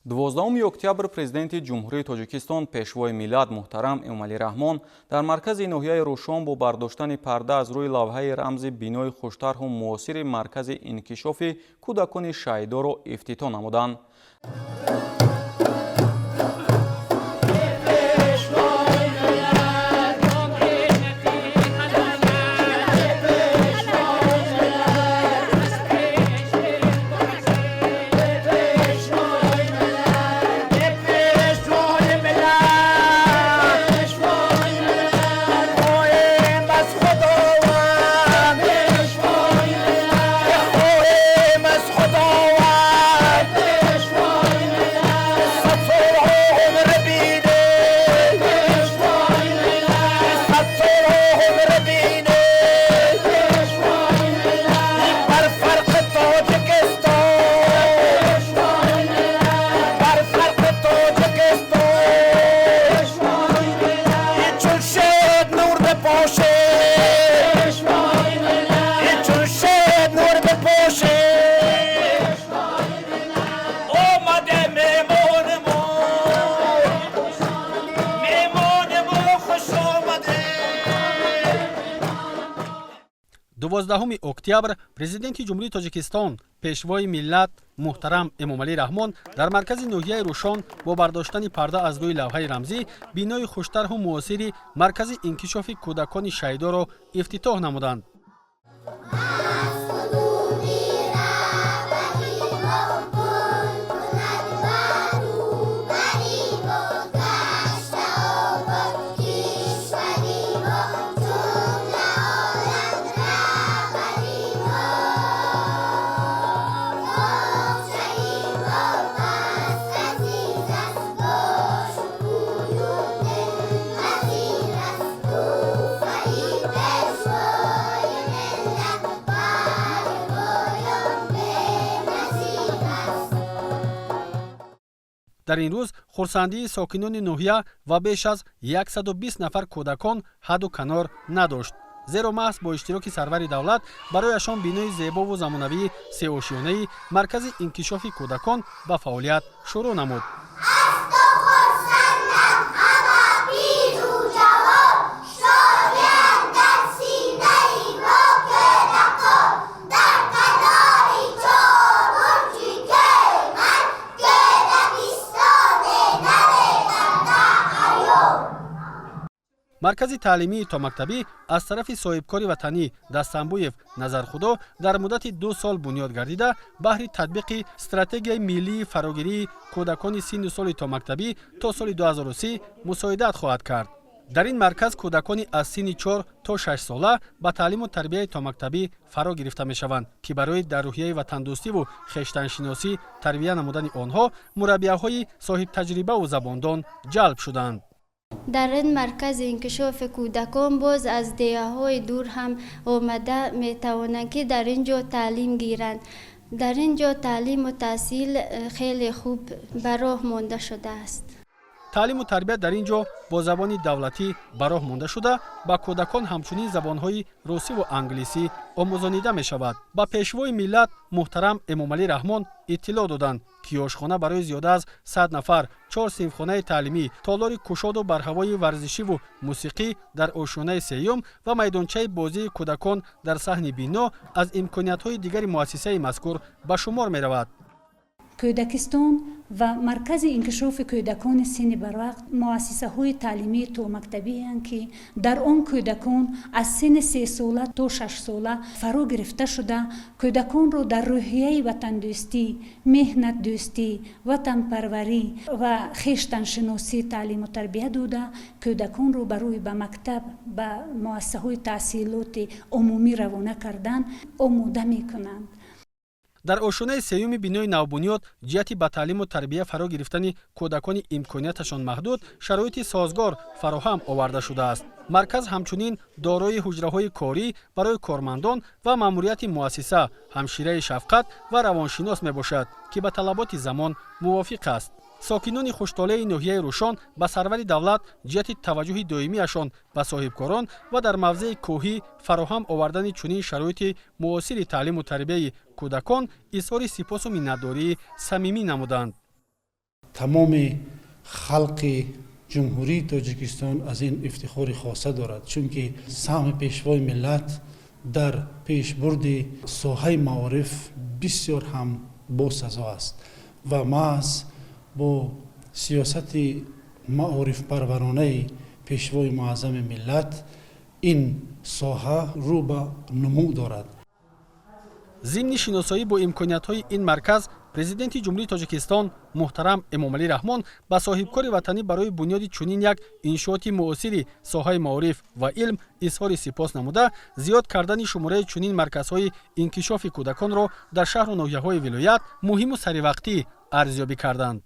12 октябр Президенти Ҷумҳурии Тоҷикистон, Пешвои миллат муҳтарам Эмомалӣ Раҳмон дар маркази ноҳияи Рӯшон бо бардоштани парда аз рӯи лавҳаи рамзи бинои хуштарҳу муосири Маркази инкишофи кӯдакони шайдоро ифтитоҳ намуданд. 12 октябр Президенти Ҷумҳурии Тоҷикистон, Пешвои миллат муҳтарам Эмомалӣ Раҳмон дар маркази ноҳияи Рӯшон бо бардоштани парда аз рӯи лавҳаи рамзӣ бинои хуштарҳу муосири Маркази инкишофи кӯдакони шайдоро ифтитоҳ намуданд. Дар ин рӯз хурсандии сокинони ноҳия ва беш аз 120 нафар кӯдакон ҳадду канор надошт, зеро маҳз бо иштироки сарвари давлат барояшон бинои зебову замонавии сеошёнаи Маркази инкишофи кӯдакон ба фаъолият шурӯъ намуд. Маркази таълимии томактабӣ аз тарафи соҳибкори ватанӣ Дастамбуев Назархудо дар муддати 2 сол бунёд гардида, баҳри татбиқи стратегияи миллии фарогирии кӯдакони синну соли томактабӣ то соли 2030 мусоидат хоҳад кард. Дар ин марказ кӯдакони аз синни 4 то 6 сола ба таълиму тарбияи томактабӣ фаро гирифта мешаванд, ки барои дар рӯҳияи ватандӯстиву хештаншиносӣ тарбия намудани онҳо мураббияҳои соҳибтаҷрибаву забондон ҷалб шуданд. Дар ин Маркази инкишофи кӯдакон боз аз деҳаҳои дур ҳам омада метавонанд, ки дар ин ҷо таълим гиранд. Дар ин ҷо таълиму таҳсил хеле хуб ба роҳ монда шудааст. Таълиму тарбия дар ин ҷо бо забони давлатӣ ба роҳ монда шуда, ба кӯдакон ҳамчунин забонҳои русиву англисӣ омӯзонида мешавад. Ба Пешвои миллат муҳтарам Эмомалӣ Раҳмон иттилоъ доданд, ки ошхона барои зиёда аз 100 нафар, чор синфхонаи таълимӣ, толори кушоду барҳавои варзишиву мусиқӣ дар ошёнаи сеюм ва майдончаи бозии кӯдакон дар саҳни бино аз имкониятҳои дигари муассисаи мазкур ба шумор меравад. Кӯдакистон ва Маркази инкишофи кӯдакони синни барвақт муассисаҳои таълимии томактабианд, ки дар он кӯдакон аз синни 3сола то 6сола фаро гирифта шуда, кӯдаконро дар рӯҳияи ватандӯстӣ, меҳнатдӯстӣ, ватанпарварӣ ва хештаншиносӣ таълиму тарбия дода, кӯдаконро барои ба мактаб, ба муассисаҳои таҳсилоти умумӣ равона кардан омода мекунанд. Дар ошёнаи сеюми бинои навбунёд ҷиҳати ба таълиму тарбия фаро гирифтани кӯдакони имконияташон маҳдуд шароити созгор фароҳам оварда шудааст. Марказ ҳамчунин дорои ҳуҷраҳои корӣ барои кормандон ва маъмурияти муассиса, ҳамшираи шафқат ва равоншинос мебошад, ки ба талаботи замон мувофиқ аст. Сокинони хуштолеи ноҳияи Рӯшон ба сарвари давлат ҷиҳати таваҷҷӯҳи доимиашон ба соҳибкорон ва дар мавзеи кӯҳӣ фароҳам овардани чунин шароити муосири таълиму тарбияи кӯдакон изҳори сипосу миннатдории самимӣ намуданд. Тамоми халқи Ҷумҳурии Тоҷикистон аз ин ифтихори хоса дорад, чунки саҳми Пешвои миллат дар пешбурди соҳаи маориф бисёр ҳам босазо аст ва маҳз бо сиёсати маорифпарваронаи Пешвои муаззами миллат ин соҳа рӯ ба нумӯ дорад. Зимни шиносоӣ бо имкониятҳои ин марказ, Президенти Ҷумҳурии Тоҷикистон муҳтарам Эмомалӣ Раҳмон ба соҳибкори ватанӣ барои бунёди чунин як иншооти муосири соҳаи маориф ва илм изҳори сипос намуда, зиёд кардани шумораи чунин марказҳои инкишофи кӯдаконро дар шаҳру ноҳияҳои вилоят муҳиму саривақтӣ арзёбӣ карданд.